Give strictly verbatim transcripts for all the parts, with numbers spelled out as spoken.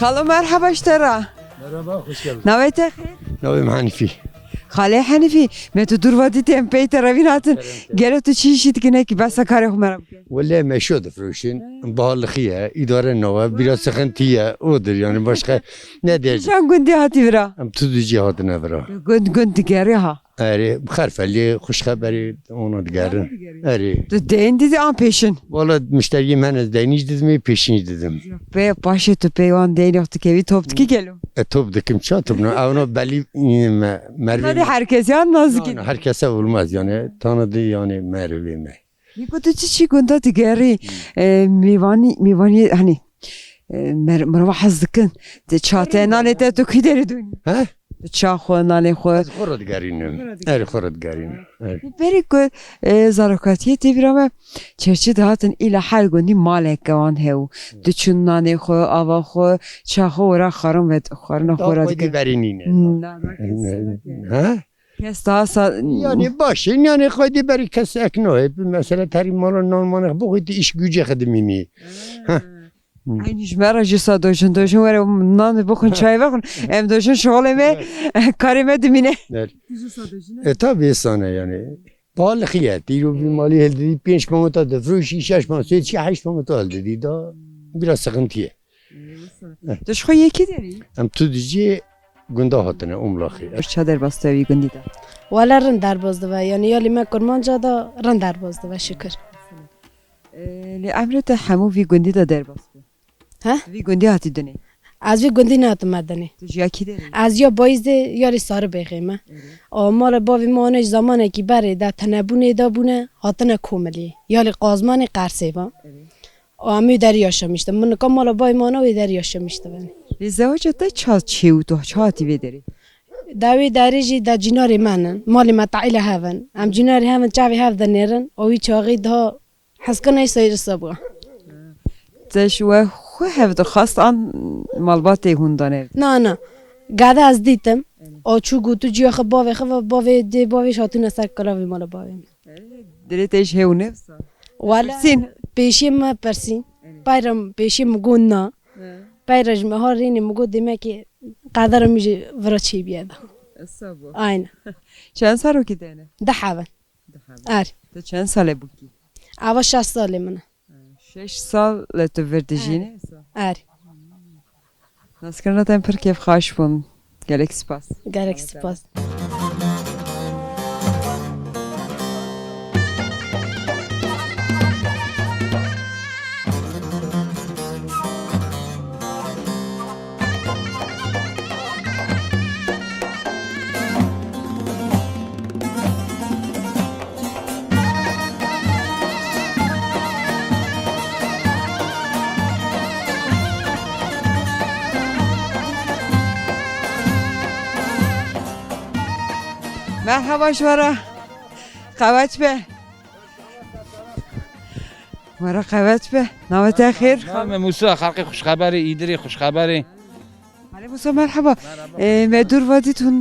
Xalo, merheba ji te re. Merhaba, hoş geldin. Navê te xêr? Navê min Henîfî. Xalê Henîfî, me tu dûr ve dîtî, em pey te re vîn hatin. Kerem, kerem. Gelo tu çi îşî dikin, hinekî behsa karê xwe me re bike? Wele meşo difroşin, bahalixî ye, îdare nawe, biraz sıkıntı ye, odur yani, başka ne diyeceğim? Çend gundî hatî vira? Em tu dû cî hatine vira. Gund, gund digerî ha. Erê, Xerfelî, xuşxeberî, ona digerin. Erê. Tu deyn didî an pêşin? Wala müşteriyê min ez deynî jî didim, ê pêşîn jî didim. Pê paşê tu pey wan deynê xwe dikevî, top dikî gelo? E, top dikim, ça top ne? Ew no belî, e, me, mervê Tabii me. Herkes ya nazik. Yani herkese olmaz yani. Tanıdı yani mervê me. Nîko tu çi çi gunda digerî, e, mêvanî, mêvanî, hani, e, mer-, mirova hez dikin. Di çate nanê te tu kî derê dûnî? He? Tu ça xwe, nanê xwe. Ez xwe re digerînim. Xwe re digerînim. Erê, xwe re digerînim. Erê. Berî ku, e, zarokatiyê tê bîra me, çerçî dihatin îla her gundî maleke wan hew. Diçûn nanê xwe, ava xwe, ça xwe wera xwarin ve, xwarina xwe re dikin. Berî nîne. Na, na, kesinlikle. He? Kes daha sa- Yani baş in, yani xwedî berî kes ek nayê. Mesela terî mala nan manê xwe bixwîtî, îş gücê xwe dimînî. Ha. Hı. Aynî ji me re jî sa dojin, dojin were nan bixwin, çay vexwin. Em dojin şixulê me, karê me dimîne. Evet. Tu jî sa dojin e? E, tabii sane yani. Pahalı xiyet. Îro bir malî hildidî pênc mamata difroşî, şeş mamata, sê çi heşt mamata hildidî da. Biraz sıkıntıya. Tu ji xwe yekî derî? Em tu dijî gunda hatine, Umlaxê. Ça derbas te vî gundî de? Wele rind derbas dibe. Yani yalî me Kurmanca da rind derbas dibe, şükür. Ee, lê emrê te hemû vî gundî de derbas bû? He? Vî gundî hatî dinê? Ez vî gundî nehatime dinê. Tu ji ya kî derî? Ez ya Bayîzê, ya lê Saribêxê me. Evet. A mala bavê me, ane ji zamanekî berê de tenebûnê de bûne, hatine Komiliyê. Ya lê Qazmanê Qersê ve. Evet. Û em wê derî yaşamıştı. Min nika mala bayê me ana wê derî yaşamıştı ben. Lê zewaca te ça çê û tu ça hatî vê derê? Da wê derê jî da cînarê me nin. Malê me taîle hev in. Em cînarê hev in, çavê hev dinêrin. Û wî çaxî daha heskina ê seyr sabû. Te ji we xwe hev dixwast an malbatê hûn danê? Na, na. Gade ez dîtim. O çû gotu ciya xwe bavê xwe ve, bavê dê bavê jî hatine ser kilavê mala bavê min. Dilê te ji hê û nefsa. Wala Pirsîn. Pêşiyê me pirsîn. Evet. Peyra pêşiyê min got na. He. Peyra ji me ha rînê min got demekê qedera min jî vira çêbiye da. Sabo. Aynen. Çend serokî te ne? Deh hev in. Deh hev in. Er. Te çend sal e bûkî? Ava şeş salê min e. Şeş sal li tu vir dijî, ne? Er. Naskirina te pir kêfxweş bûn. Gelek spas. Gelek spas. Merhaba ji we re. Qewet be. We re qewet be. Navê te xêr? Navê me Musa, xelkê xweşxeberê, Îdirê xweşxeberê. Alê Musa, merhaba. Merhaba. Ee, me dûr va dît hûn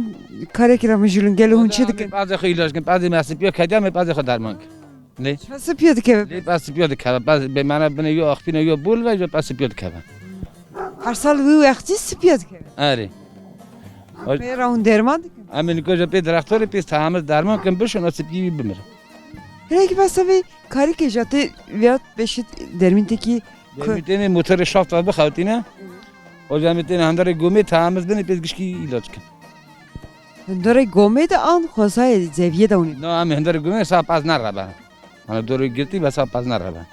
karekî re mijûlin, gelo hûn çi dikin? Em pezê xwe îlac kin, pezê me sipiya kediya, em pezê xwe derman kin. Lê? Çi sipiya dikeve? Lê pez sipiya dikeve, pez bê mene binê yo axpîne yo bol ve, yo pez sipiya dikeve. Her sal wî wextî sipiya dikeve? Erê. Pê re hûn derman dikin? Em ê niko ji pê direktorê pê tehamiz derman kin, bişin, o sipiyê wî bimir. Hinek besa vê karîkê ja tê viya beşit dermîntekî ku- Demî têne motorê şaft ve bixewtîne. O cem têne hundarê gomê tehamiz binê pê gişkî îlac kin. Hundarê gomê de an xwezayê zeviyê de hûnê? No, em hundarê gomê sa pez nerebe. Ana dorê girtî ve sa pez nerebe.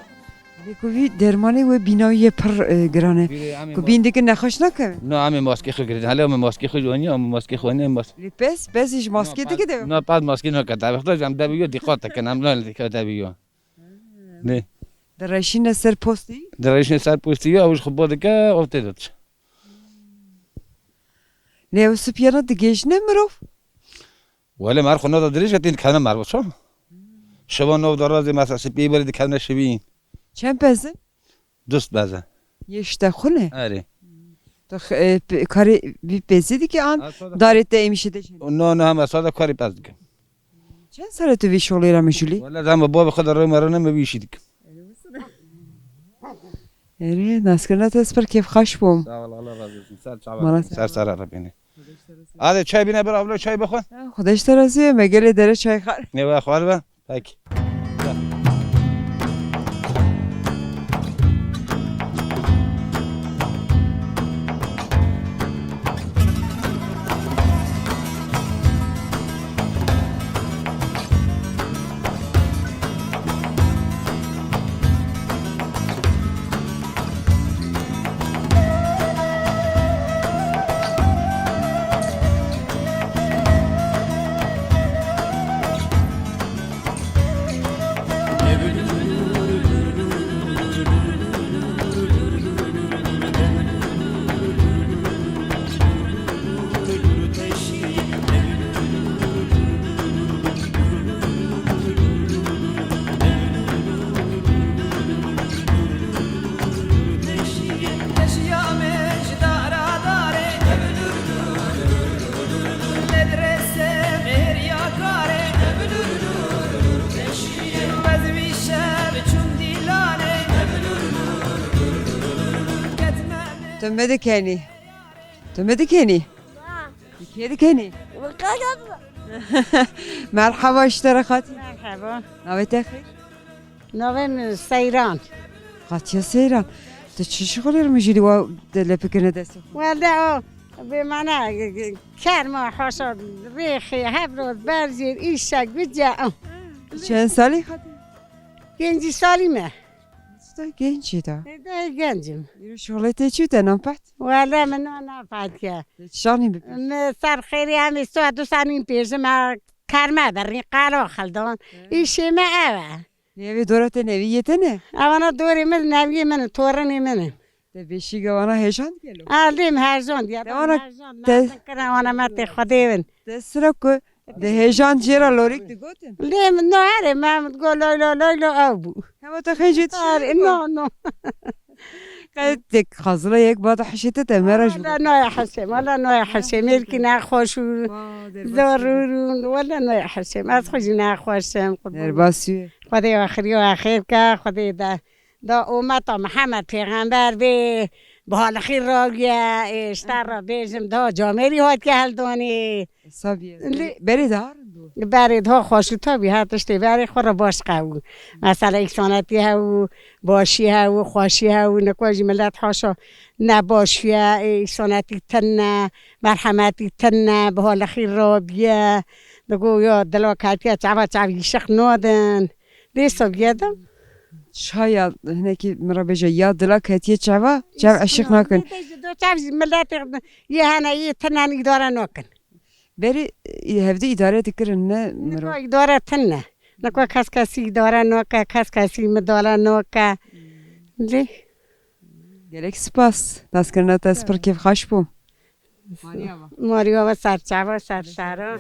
Lê ku vî dermanê wê bîna wî yê pir, e, giran e. Bîrê em ê Ku mas- bîn dikin nexweş nakeve? No, em ê maskê xwe girtin. Hele em ê maskê xwe ji onî, em ê maskê xwe onî, em mas- Lê pez, pez ji maskê No, dike pez- de. No, pez maskê nake. Te wexta em debiyo dîqat dikin, em lan dike debiyo. Ne? Direşîne ser postî? Direşîne ser postî, ew ji xwe bo dike, ew tê de diçe. Lê ew sipiyana digêjine mirov? Wele mer xwe nada dirêj ve tên dikevne mer bo ço? Şeva nav da razê mesela sipiyê berê dikevne şivî. Çend pez in? Dust pez e. Yê ji te xwe ne? Erê. Tu x-, e, p-, karê vî pezê dike an Ha, sada- darê te êmişê de jî? No, no, hema sada karê pez dikim. Çend sal e tu vî şolê re mijûlî? Wele dema bavê xwe de rê me re ne me vî işî dikim. Erê, naskirina te ez pir kêfxweş bûm. Sağ ol, Allah razı olsun. Ser çava. Mala ser. Ser ser re bîne. Hadi çay bîne bir abla çay bixwe. Ha, Xwedê ji te razî be, me gelê dere çay xwar. Ne we xwar be. Peki. Tu me dikenî? Tu me dikenî? Tu kê dikenî? Merhaba, ji te re Xatî. Merhaba. Navê te xêr? Navê min Seyran. Xatiya Seyran. Tu çi şixulê rimijî li wa de lepikine destê xwe? Wele o, bê mana, kerma, haşa, rêxê, hevroz, berzêr, îşe, guce, ah. Çend salî Xatî? Pêncî salî me. Tu da genç î da. E, da gencim. Îro şixulê te çi te nan pehd? Wele min nan pehd ke. Te çi şanî bipî? Me ser xêrê em ê saet du sanî pêjim, me kerme berî, qalo xildon. Evet. Îşê me ev e. Lê ev ê dora te nevî yê te ne? Ewana dorê min, neviyê min, torinê min. Te beşîga wana hêjand gelo? A, lê min hêjand ya. Te wana hêjand, te mezin kirin, wana me tê Xwedê bin. Te sira ku di hêjand jê re lorîk digotin? Lê min no herê, me min digot loy lo, loy lo ew bû. Hema te xêncê dişî? Are, no, no. Qe tek xazila yek bada hişê te te me re ji. Wala naya hişê, wala naya hişê. Mêrkî nexweş û zarûr û wala naya hişê. Ez xwe jî nexweş im. Derbasî wê. Xwedê axirî we xêr ke, Xwedê de, da umeta Mihemed Pêxember bê, bi halixî ragiye, ê, ji te re bêjim, da camêrî hatiye heldonê. Sabiye. Lê berê daha rind bû. Berê daha xweş û tabî her tiştê berê xwe re baş qewû. Mesela îksanetî hebû, başî hebû, xweşî hebû, nikwa jî millet haşa ne baş ye, ê, îksanetî tune, merhemetî tune, bi halixî rabiye. Digo ya dila ketiye çava çav îşiq nadin. Lê sabiye de. Çaya hinekî min re bêje, ya dila ketiye çava, çav eşiq nakin. Çav jî miletê yê hene yê tinen îdare nakin. Berî, e, hevdî îdare dikirin, ne mirov. Nika îdare tune. Nika kes kesî îdare nake, kes kesî midare nake. Lê. Gelek spas. Naskirina te ez pir kêfxweş bûm. Mariya we serçava, serşara.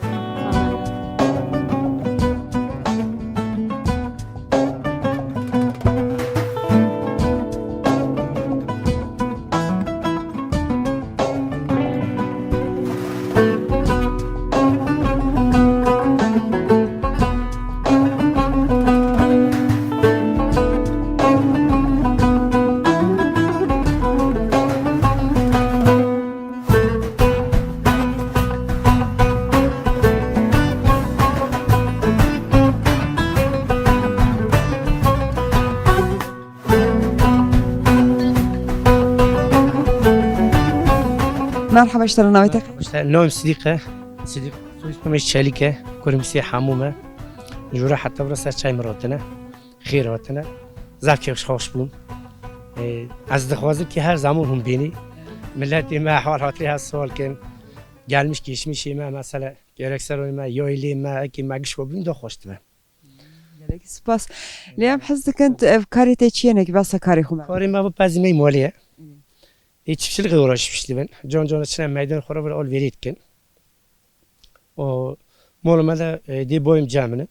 Merhaba, ji te re navê te? Ji te navê min Sidîq e. Sidîq, soyismê min Çelîk e. Kurê min Sê Hemû me. Ji wira heta vira ser çay min rotine. Xêr hatine. Zaf kêfxweş bûm. Ê, ez dixwazim ki her zaman hûn bînî. Miletê me hal hatırê her sual kin. Gelmiş geçmişê me, mesela gerekseronê me, yaylê me, eki me giş xwe bîn, da xweş dibe. Gelek spas. Lê em hez dikin tu ev karê te çi ye, nek behsa karê xwe me? Karê me bu pezî me malê ye. Ê çiftçilikle uğraşmış ben. Can cana çine meydan xwe re bir al verî dikin. O mol me de, e, dê boyum caminin.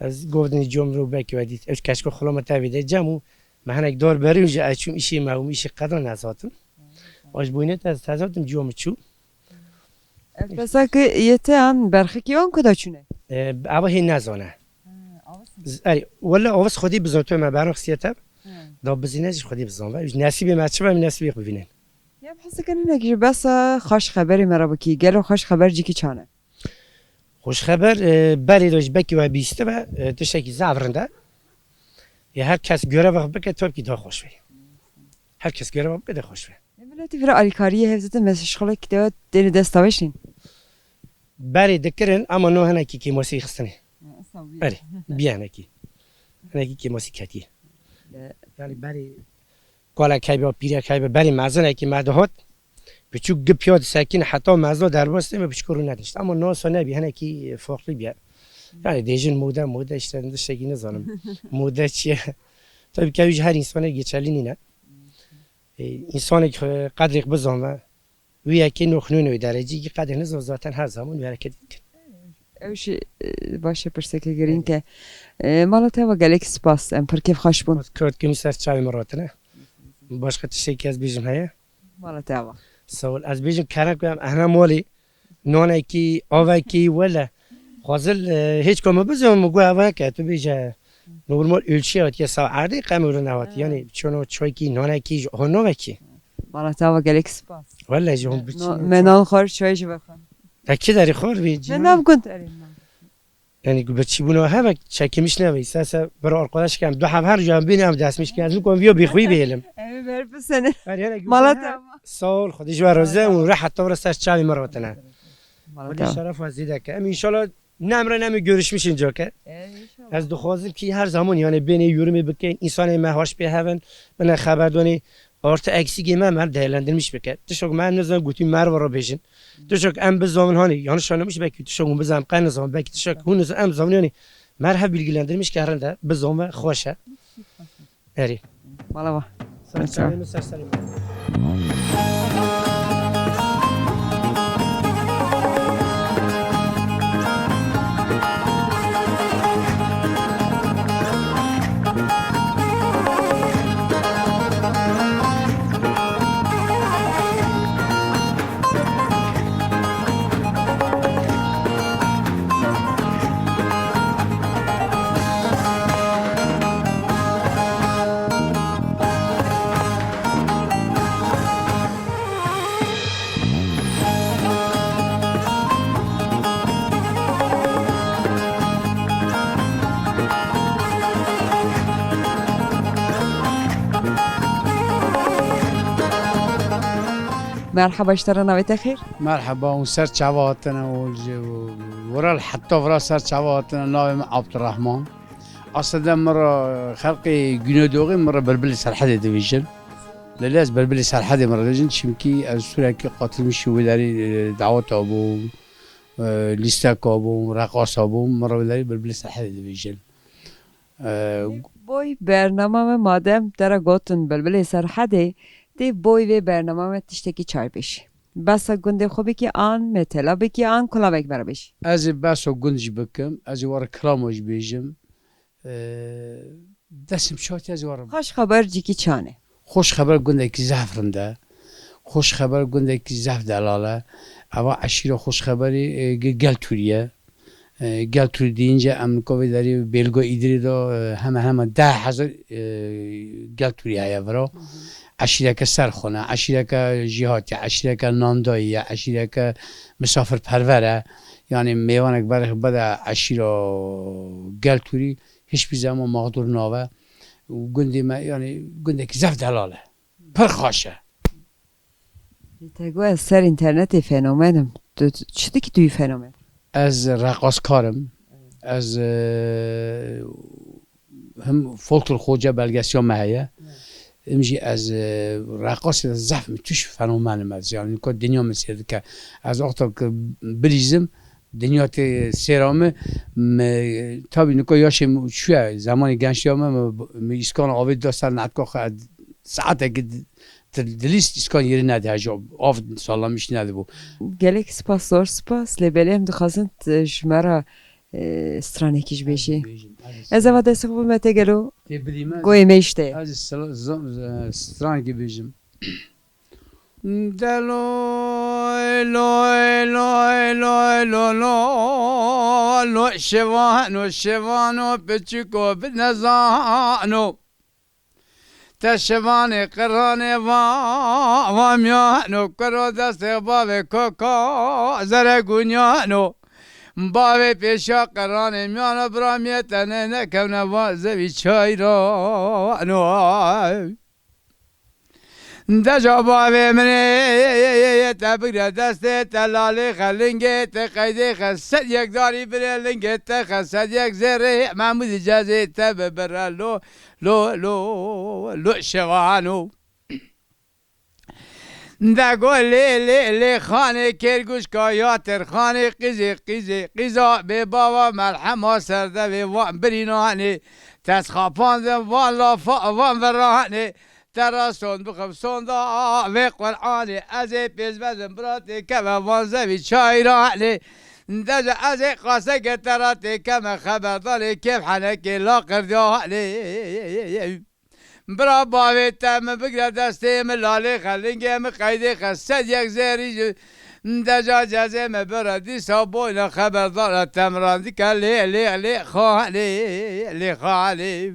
Ez govdini com ro belki ve dît. Ev keşko xulama tevî de cam û me hinek dor berî û ji ez çûm îşê me û îşê qedran ez hatim. O ji boyne te ez hatim com çû. Ev pesa ki yê te an berxikî an ku da çûne? E, ava hê nezane. Ha, ava sî. Z-, ey, wele ava xwedî bizon tu me berxisiye te. Ha. Da bizine ji xwedî bizon ve. Nesîbê me çi be, em nesîbê xwe bibînin. Ya em hez dikin hinek ji behsa xweş xeberê me re bikî. Gelo xweş xeber cîkî çane? Xweş xeber, e, berê de ji bekî we bîstibe, e, tiştekî zaf rind e. Ya her kes görev bike, topkî daha xweş be. Her kes görev bike, daha xweş be. Ne miletî vira alîkariyê hev didin, mesela şixulek dewe têne desta we şîn? Berê dikirin, ama no hinekî kêmasî xistinê. Berê, biya hinekî. Hinekî kêmasî ketiye. E. Yani berê Kolek heybe, pîrek heybe, berî mezinekî me dihot. Biçûk gi piya disekîne heta mezin derbas tê me biçûk rû nedişt. Ama nasa nebî, hinekî farklı bîye. Yani dêjin mode, mode işte tiştekî nizanim. Mode çi ye? Tabii ki ew ji her însanê geçerli nîne. E, însanê qedrêk bizanve, wî yekê noknûn wî derecî, yî qedê nizo zaten her zaman wî hereket dikin. Ew jî, e, baş e, pirseke girîng e. E, mala te ava gelek spas, em pir kêfxweş bûn. Kurt kimî ser çavê min rotine. Başka tiştekî ez bêjim heye? Mala te ava. Sağ ol. Ez bêjim kerem ku em ehna molî, nonekî, avekî, wele. Xwazil, e, hiç kome bizim, min got ava ke, tu bêje, normal ölçüye hatiye saw erdê, qem û rine hatiye. Yani, çono çoykî, nonekî, ji ho novekî. Mala te ava, gelek spas. Wele ji hûn biçî. No, me nan xwar, çay jî vexwar. Te kî derî xwar bî? Me nav gund erê. Yanî ku biçîbûna heve çekîmiş nebe. Îsterse bir arkadaş kem du heb her can bîne ev destmiş ki ez nikom viyo bîxwî bêlim. Ev ber pisene. Mala te ava. Sağ ol, Xwedê ji we razî û rehet tavra ser çavê me rotine. Mala te ava. Şeref we zêde ke. Em inşallah ne em re ne em ê görüşmüşin cake. E, inşallah. Ez dixwazim ki her zaman yani bênê yorumê bikin, insanê me haş pê hevin, bine xeber donê. Artı eksikê me, me değerlendirmiş bike. Tişok me nizam gotî me re bêjin. Tişok em bizavin hani yanlış anlamış belki tişok hûn bizam qe nizam belki tişok hûn nizam em zavin yani me hev bilgilendirmiş ke rinde bizam ve xweş e. Erê. Mala va. Ser çavê min, ser serê min. Merheba, ji te re, navê te xêr? Merheba, hûn ser çava hatine û ji wira li heta vira ser çava hatine, navê min Abdurrahman. Aslında min re xelkê Güneydoğu min re Bilbilê Serhedê dibêjin. Lê ez Bilbilê Serhedê min re dibêjin, çimkî ez sürekli katılmışî wê derî, e, daweta bûm, e, lîsteka bûm, reqasa bûm, min re wê derî Bilbilê Serhedê dibêjin. E, Boy bernama me madem te re gotin Bilbilê Serhedê, dê boy vê bernama me tiştekî çay bêjî. Behsa gundê xwe bikî an metela bikî an kilamekî me re bêjî. Ez ê behsa gund jî bikim, ez ê we re kilama jî bêjim. Ee, Destê min çi hatiye ez ê we re. Xweş xeber cîkî çane. Xweş xeber gundekî zehf rind e. Xweş xeber gundekî zehf delal e. Eva eşîra Xweş Xeberî, e, ge-, Geltûrî ye. E, Geltûrî deyince em nika vê derê Bêlga Îdirê de, e, heme heme deh hezar, e, Geltûrî heye vira. Eşîreke serxwe ne, eşîreke jêhatî ye, eşîreke nandayî ye, eşîreke misafirperver e. Yanî mêvanek berê xwe bide eşîra Geltûrî, hiçbir zaman mağdur nabe. Û gundê me, yanî gundekî zehf delal e. Pir xweş e. Te got ez ser înternetê fenomen im. Tu, tu çi dikî tu yî fenomen? Ez reqaskar im. Ez, e, him folklor xoce belgesiya me heye. Him jî ez, e, reqasê de zehf müthiş fenomen im ez. Yani nika dinya min sêr dike. Ez wexta ki bilîzim, dinya tê sêra min, min, tabî nika yaşê min çûye, zemanê gençliya min, min, min îskana avê da ser netka xwe, ez saetekî di-, di-, dilîst îskan yerî nedihe, ji av sallamiş nedibû. Gelek spas, zor spas, lê belê em dixwazin t-, ji me re, e, stranekî jî bêjî. Bêjim, ez Ez eva destê xwe bime te gelo. Tê bidî me. Goyê me işte. Ez sila-, z-, z-, stranekî bêjim. De loy, loy, loy, loy, lo, lo, lo, şevano, şevano, piçiko bi nezano. Te şevanê qeranê va, va miyano, kuro destê bavê koka, zere gunyano. Bavê pêşa qeranê miyano, bira miyê te nê nekevne va zevî çayrano. Deca bavê min ê, te bigre destê, te lalê xe lingê, te qeydê xe sed yek darî birê lingê, te xe sed yek zêrê, Mehmûdî Cezê te bibire lo, lo, lo, lo şevano. De go lê, lê, lê xanê kêrguşka ya ter xanê qîzê, qîzê, qîza bê bava melhema serdevê van birînanê, te xapandin van lafa, van veranê, Te ra sond bixim sonda vê Qur'anê, ez ê pêşvezim bira têkeve van zevî çayranê. Deca ez ê qaseke te ra têkeme xeberdanê, kêf henekê laqirdanê. Bira bavê te min bigre destê min, lalê xelingê min qeydê xe sed yek zêrî ji. Deca cezê min bira dîsa boyna xeberdana te min ra dike lê, lê, lê, xanê, lê, xanê.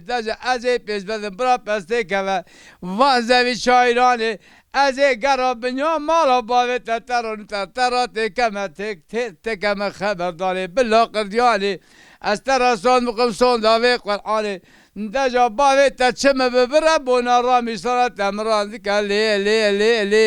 Te ji ez ê pêş bezim bira pestê keve. Van zevî şairanê, ez ê gera binya mala bavê te, te ronî te, te ra têkeme, têk, tê, têkeme xeberdanê, bila qirdiyanê. Ez te ra son bikim sonda vê Qur'anê. Deja bavê te çi min bi bire bona ramî sara te min randike lê, lê, lê, lê,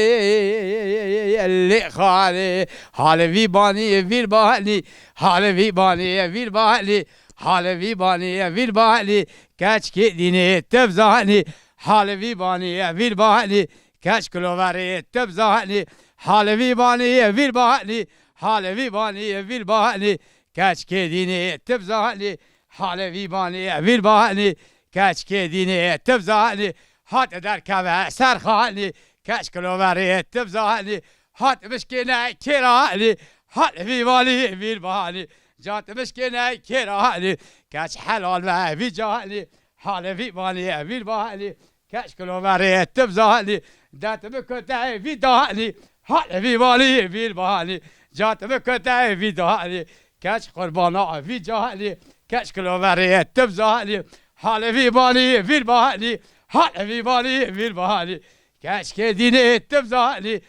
lê xalê. Halê vî banî, vîr banî, halê vî banî, vîr banî, halê vî banî, vîr banî. Keçkê dînê tib zanî, halê vî banî, vîr banî. Keç kiloverê tib zanî, halê vî banî, vîr banî, halê vî banî, vîr banî. Keçkê dînê tib zanî, halê vî banî, vîr banî. Keçkê dînê tib zanî, hate derkeve serxanî. Keç kiloverê tib zanî, hat bişkêne kêranî. Halê vî banî, vîr banî, cat bişkêne kêranî. Keç helal ve vî canî, halê vî banî, vîr banî. Keç kiloverê tib zanî, dert bikute vî danî. Halê vî banî, vîr banî, cat bikute vî danî. Keç qurbana vî canî, keç kiloverê tib zanî. Halê vî banî, vîr banî, halê vî banî, vîr banî. Keçkê dînê tib zanî,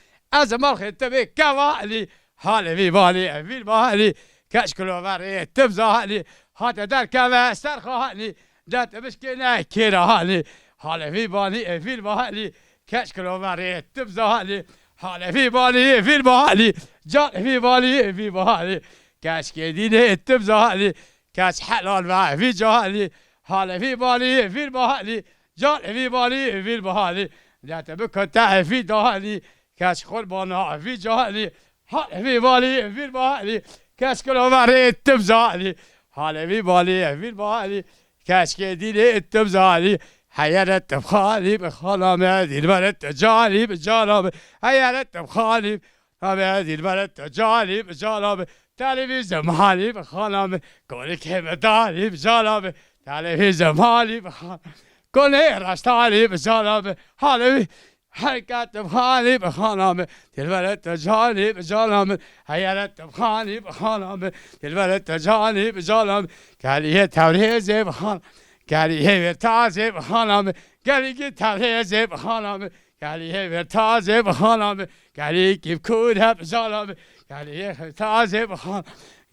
ez malxê tibê kevanî. Halê vî banî, vîr banî, keç kiloverê tib zanî. Hate derkeve serxanî, dert bişkêne kêranî. Halê vî banî, vîr banî, keç kiloverê tib zanî. Halê vî banî, vîr banî, canê vî banî, vîr banî. Keçkê dînê tib zanî, keç helal ve vî canî. Halê vî banî, vîr banî, canê vî banî, vîr banî. Dete bikute vî danî, keç qurbana vî canî. Halê vî banî, vîr banî, keç kiloverê tib zanî. Halê vî banî, vîr banî, keçkê dînê tib zanî. Heyere tib xalî bi xana me, dîlbere te canî bi cana me. Heyere tib xalî Nabê dilbere te canî bi cana me, televîzyon halî bi xana me, kolikê me darî bi cana me, televîzyon halî bi xana me, konê raştarî bi cana me, halê wî hereket bi xalî bi xana me, dilbere te canî bi cana me, heyere te xalî bi xana me, dilbere te canî bi cana me, geliyê tevlêzê bi xana, geliyê vêrtazê bi xana me, gelîkî tevlêzê bi xana me, Geliyê vêrtazê bi xana me, gelî kîvkûr he bi cana me, geliyê vêrtazê bi xana,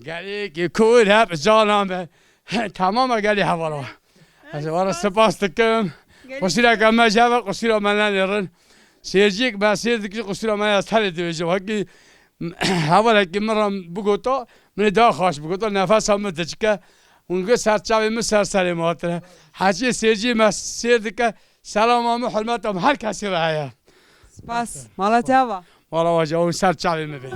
gelî kîvkûr he bi cana me. Tamam e gelî hevala. Ez wara spas dikim. Qusîreke me ji hev e, qusîra me nenêrin. Sêrciyek me sêr dikir qusîra me ez tenê dibêjim. Wekî hevalekî min re bigota, min ê daha xweş bigota, nefesa min diçike. Hûn got serçavê min ser serê me hatine. Hecî sêrciyê me sêr dike. Selama min, hurmeta min her kesî re heye. Spas. Mala te ava. Mala we jî, ew ser çavê min be.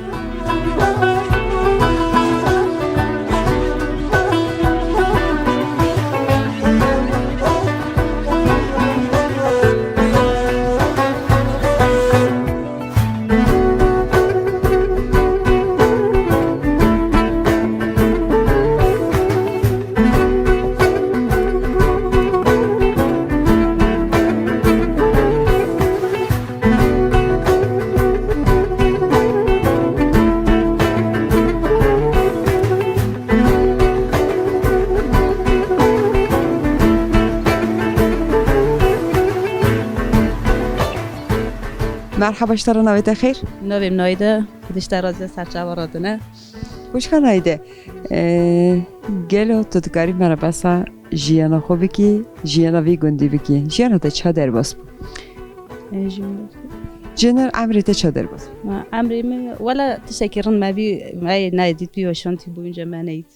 Merhaba, ji te re navê te xêr? Navê min Nayde, Xwedê ji te razî, serçava radine. Xwişka Nayde, e, gelo tu dikarî me re behsa jiyana xwe bikî, jiyana vî gundî bikî? Jiyana te ça derbas bû? E, jiyana xwe. Cîner, emrê te ça derbas bû? Ma, emrê min, wela tiştekî rind me bî, ey nayê dît bî, şantî bû, înca me neyît.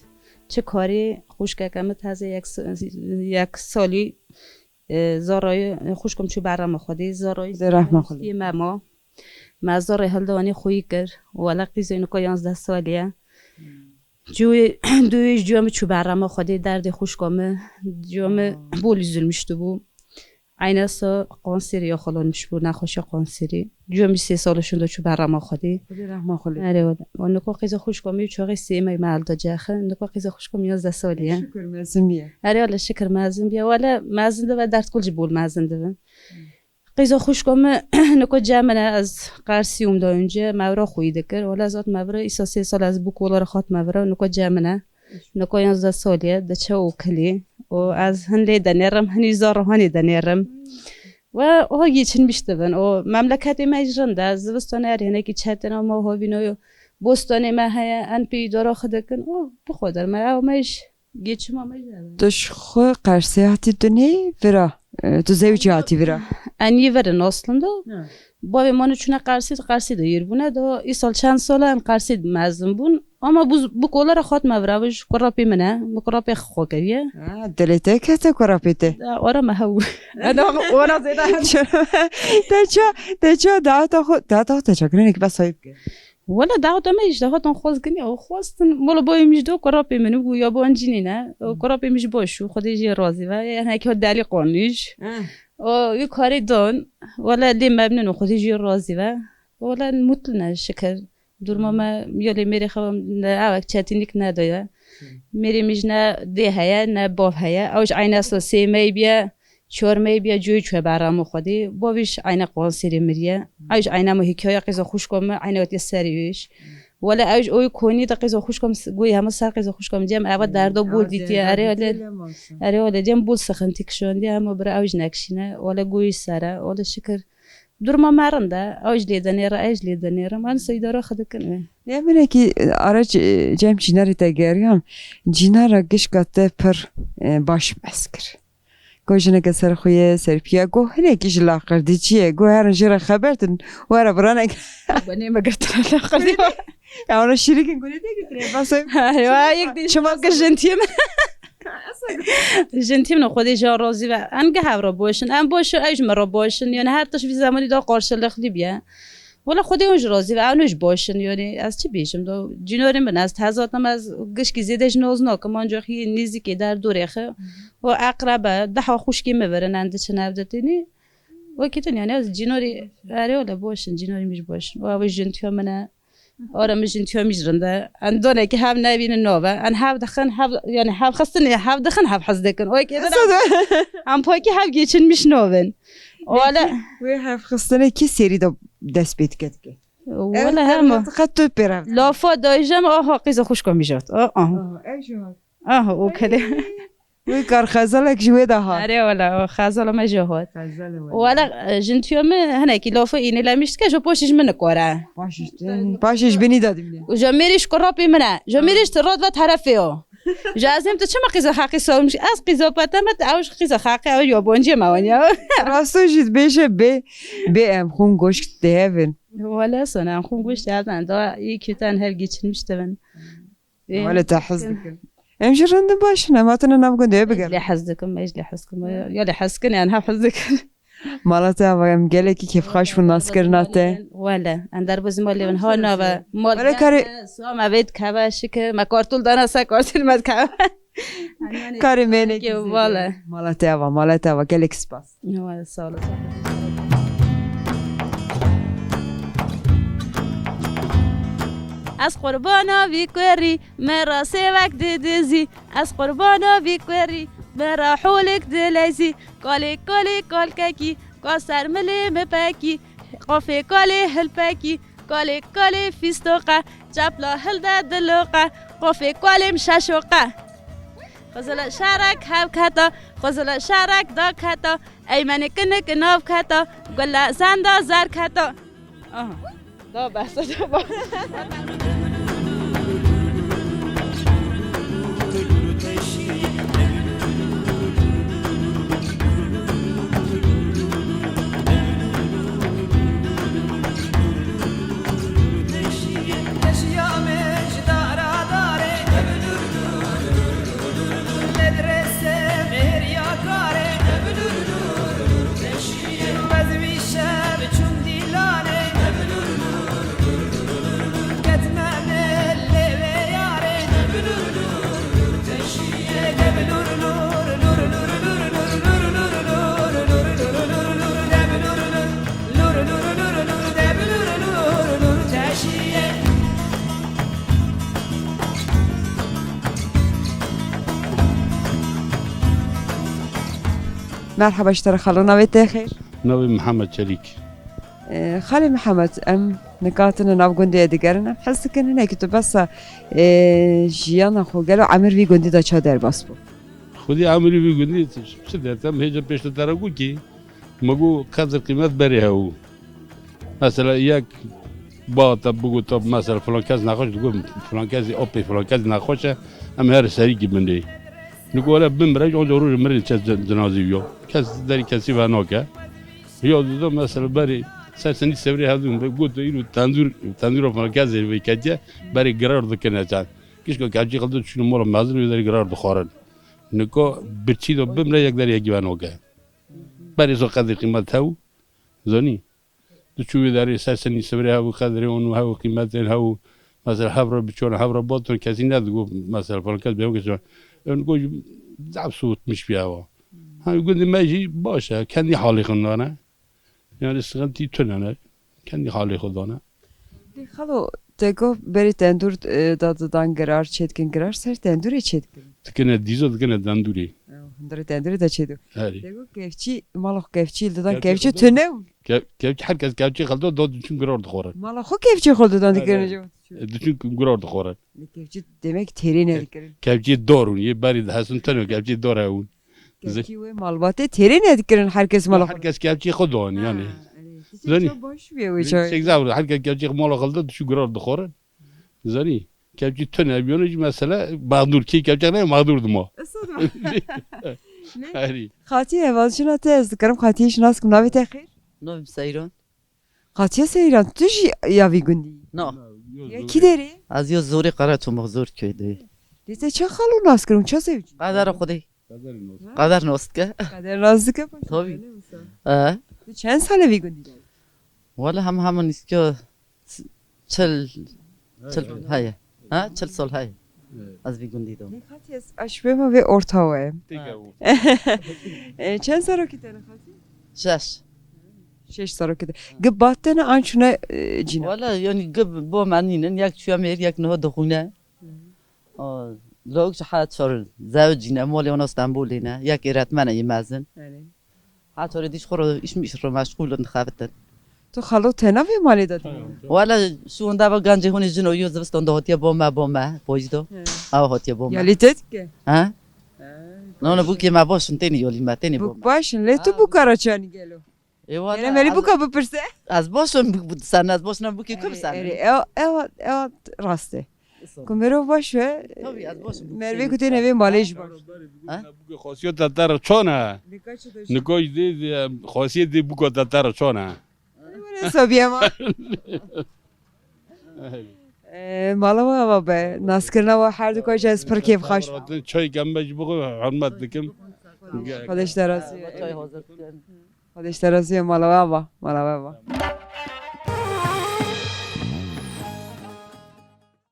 Çi karê, xwişkeke min teze yek s-, yek salî, e, zarayê, xwişkim çû berema Xwedê, zarayê Xwedê rehma xwe lê. Yê me ma. Me zarê hilda anî xwî kir. Wela qîzê nika yanzdeh salî ye. Cûyê, duyê ji cuya min çû berema Xwedê, derdê xwişka min. Cuya min Aa. Bolî zulmiştibû. Eyna sa kanserî ya xwe lanmiş bû, nexweşiya kanserî. Cuya min sê sal û şûnda çû berema Xwedê. Xwedê rehma xwe lê. Erê wele. Û nika qîza xwişka min çaxê sêmey me hilda cexi. Nika qîza xwişka min yanzdeh salî ye. Şikir mezin bîye. Erê wele şikir mezin bîye. Wele mezin dibe, derd kul jî bol mezin dibe. Qîza xwişka min nika cem min e, ez qersî bûm da önce, me vira xwî dikir. Wele ez hat me vira, îsa sê sal ez bû kola re hat me vira, nika cem min e. Nika yanzdeh salî ye, diçe û kilî. Û ez hin lê denêrim, hinî zar hanê denêrim. Ve oha geçinmiş dibin. O memleketê me jî rind e. Zivistan her hinekî çetin ama hovîno yo. Bostanê me heye, en pê îdara xwe dikin. O bi xwe der me, ew me jî geçima me jî ev e. Tu ji xwe Qersê hatî dunê vira, e, tu zewcî hatî vira? En yê verin aslında. Ha. Bavê mane çûne Qersî, Qersî de yêr bûne. Da îsal çend sal e em Qersî mezin bûn. Ama bu, bu kola re xat me vira, ji kurapê min e. Bi kurapê xwe kiriye. Ha, dilê te kete kurapê te. Da, ora me hew. Ana, ora zêde. Te ça, te ça, daweta xwe, daweta xwe te ça kirin ki bes sahip ke. Wala daweta me işte, hatan xwaz gini, o xwastin, wala boyum işte kurapê min bu yabancı nîne. O kurapê min ji baş û Xwedê jê razî ve. Yani ki deli konuş. Ha. O yukarı don. Wala lê memnun o, Xwedê jê razî ve. Wala mutlu ne şikir. Duruma me, yolê mêrê xewa ne, ewek çetinlik nedaye. Mêrê min jî ne dê heye, ne bav heye. Ew ji eyne sosê me biye, çor me biye, coyê çûye berama Xwedê. Bavî ji eyne kanserê miriye. Ew ji eyne me hikaya qîza xwişka me, eyne wetî serê wê jî. Wele ew ji oy konî de qîza xwişka me, goyê hema ser qîza xwişka me, cem eva derda bol dîtiye. Erê wele, erê wele, cem bol sixintî kişandiye, hema bira ew ji nekişîne. Wele goyê sere, wele şikir. Duruma me rind e, ew ji lê denêre, ez ji lê denêrim, em seydara xwe dikin wê. Ya minekî, e, araç, e, cem Cînarê te geriyan, Cînara gişka te pir, e, baş behs kir. Go jineke ser xwe ye, serpiye, go hinekî ji laqir dî çi ye, go herin jê re xeber din, were biranek. Benê me girtine laqir dî. Ya ona şirîkin gure te girtine, bas. Erê, wa yek dî çima kir jin tîm. Jin tîm ne Xwedê ji razî ve. Em ge hev re boşin. Em boş, ew ji me re boşin. Yani her tişt vî zemanî da qarşılıklı biye. Wala Xwedê hûn ji razî ve. Ew ne ji boşin. Yani ez çi bêjim da? Cînorê min ez tezatim, ez gişkî zêde ji noz nakim. Ancak yê nêzîkê der dorê xi. O eqrebe, daha xwişkê mi verin, em diçin ev ditinî. Wekî din yani ez cînorê, erê wala boşin, cînorê min ji boşin. O ew jin tiyo min e. Ora min jin tiyo min ji rind e. En donekî hev nevînin nove. En hev dixin, hev, yani hev xistinê, hev dixin, hev hez dikin. O yekê din em, em pokî hev geçinmiş novin. Wala. Wê hev xistinê kî serî de dest pê dike dike? Wala hema. Qet tu pê re. Lafa dayjem, aha, qîza xwişka min jat. Aha. Aha, ev jî hat. Aha, o kele. Wê kar xezalek ji wê de hat. Erê wala, o xezala me jî hat. Xezalê wala. Wala, e, jin tiyo me hinekî lafa înî lemiş dike, ji paşî ji min nikore. Paşî ji, paşî ji binî de dimîne. Û ji mêrî ji kurapê min e. Ji mêrî ji rat ve terefê o. Ji ez êm tu çima qîza heqî sawmiş? Ez qîza pete me, ew ji qîza heqî, ew yabancî me wan ya. Rasto jî dibêje bê, bê em xûn goşk dihevin. Wala sona em xûn goşk dihevin. Da iyi kötü em hev geçinmiş dibin. Ê, wele te hez dikin. Em jî rind in, baş in, em hatine nav gundê, ez bigerim. Lê hez dikim, ez lê hez dikim. Ya lê hez dikin, yani hev hez dikin. Mala te ava, em gelekî kêfxweş bûn naskirina te. Wele, em derbozî malê min ha nava. Wele karê. Suwa me vê dikeve şikir, me kartûl dana ser kartûl me dikeve. Karê me ne ki wele. Mala te ava, mala te ava, gelek spas. Wele, sağ ol. Ez qurbana vî kurî, me ra sêvek didizî. Ez qurbana vî kurî, me ra holik dileyzî. Kalê kalê kalkekî, ka ser milê mi pekî. Qafê kalê hilpekî, kalê kalê fîstoqe. Çepla hilde diloqe, qafê kalê mi şeşoqe. Xizile şerek hev keta, xizile şerek da keta. Eymenê kinik nav keta, gule zenda zer keta. Aha. Da behsa da ba. Merhaba ji te re xalo, navê te xêr? Navê Mihemed Çelîk. Ee, Xalê Mihemed, em nika hatine nav gundê digerin, em hez dikin hinekî tu behsa, ee, jiyana xwe gelo emir vî gundî de ça derbas bû? Xwedî emir vî gundî çi dertem hêja pêşte te re got kî, me got qedir qîmet berê hebû. Mesela yek ba te bigot, mesela filan kes nexweş, digot filan kesî apê filan kes nexweş e, em her serî kî bindê. Niko wele bimire, onca roj mirin çe cin-, cinazî yo. Kes derî kesî ve nake. Ya dido mesela berê ser senî sevrê hevdûn be, got îro tendûr, tendûra filan kesê vê ketiye, berê girar dikine çend. Kişko kevçî xildo çûne mola mezin wê derî girar dixwarin. Niko birçî do bimire yek derî yekî ve nake. Berê so qedir qîmet hew, zanî? Tu çû wê derê ser senî sevrê hew qedrê û hew qîmetên hew, mesela hev re biçûne, hev re batûne, kesî nedigot, mesela falan kes bêhû kes. Ew niko zaf soğutmuş bir hava. Ha, gundê me jî baş e, kendi halê xwe dane. Yani sıkıntı tune ne, kendi halê xwe dane. Lê xalo, te got berê tendûr, e, da didan girar, çêdikin girar, ser tendûrê çêdikin. Dikine dîzo, dikine tendûrê. Ew, hundirê tendûrê de çêdikin. Herî. Te got kevçî, mala xwe kevçî li didan, kevçî kevçî xwe tune. Ke-, kevçî, her kes kevçî xeldo, do diçûn girar dixwarin. Mala xwe kevçî xwe li didan dikirin. Herî. Diçûn girar dixwarin. Lê kevçî demek têrê nedikirin. Kevçî dor ûn, yê berî dihesin tune kevçî dor hewûn. Kevçî wê malbatê têrê nedikirin, her kes mala xwe. Her kes kevçî xwe don yani. Ha, evet. Zanî? Çiçek baş bûye wê çay. Çek zaf, her kes kevçî xwe mala xwe da, diçû girar dixwarin. Zanî? Kevçî tune biyone jî mesela mağdur, kî kevçî ne mağdur dima. Esad mı? Ne? Herî. Xatî hevalcina te ez dikarim, xatiyê şinas kim, navê te xêr? Navê min Seyran. Xatiya Seyran, tu jî ya vî gundî yî? Na. Ya kî derê? Ez ya Zorê Qereçomax, Zor köyde. Lê te ça xalo nas kirin, ça zewcî? Qedera Xwedê. Qeder nas. Qeder nas dike. Qeder nas dike, baş. Tabii. Öyle mi sen? He. Tu çend sal e vî gundî de? Wala hem hemen istiyor çil, çil heye. Ha? Çil sal heye. Evet. Ez vî gundî de. Ne Xatî, ez aşbê me vê orta we. Têke û. E, çend zarokî te ne Xatî? Şeş. Şeş zarokî te. Gi bat te ne an çûne, e, cîna? Wala, yani gi bo me nînin, yek çûye mêr, yek niha dixwîne. Hı. O, lawik ji ha çar zewcî ne, molê wana Stenbolê ne, yek êretmen e yê mezin. Erê. Ha çarê dîş xwe ro, îş mi îş ro meşgûl in, dixebitin. Tu xalo tena vê malê de dimî? Wala, şu hunda va gancê hûnê jin û yo zivistan de hatiye bo me, bo me, pojî do. He. Awa hatiye bo me. Yalî te dike? Ha? He. Nana bûkê me baş in, tênî yolî me, tênî bo me. Bûk baş in, lê tu bûka ra çanî gelo? Ê wala, Gere melî ez, bûka bipirse. Ez baş im, bu, bu, sen ez baş im, bûkê ku bi sen? Erê, ew, ew, ew rast e. Ku mirov baş be, tabii, ez baş im, bûkê mervê ku têne vê malê jî baş. Ha? Bûkê xasiyeta te re çan e. Nika jî dê, dê, xasiyet dê bûka te te re çan e. Were sabiye ma. E, mala we ava be. Naskirina we her du ka jî ez pir kêfxweş. Çay kembe jî bixwe, hurmet dikim. Xwedê ji te razî. Çay hazir dikin. Xwedê ji te razî, mala we ava, mala we ava.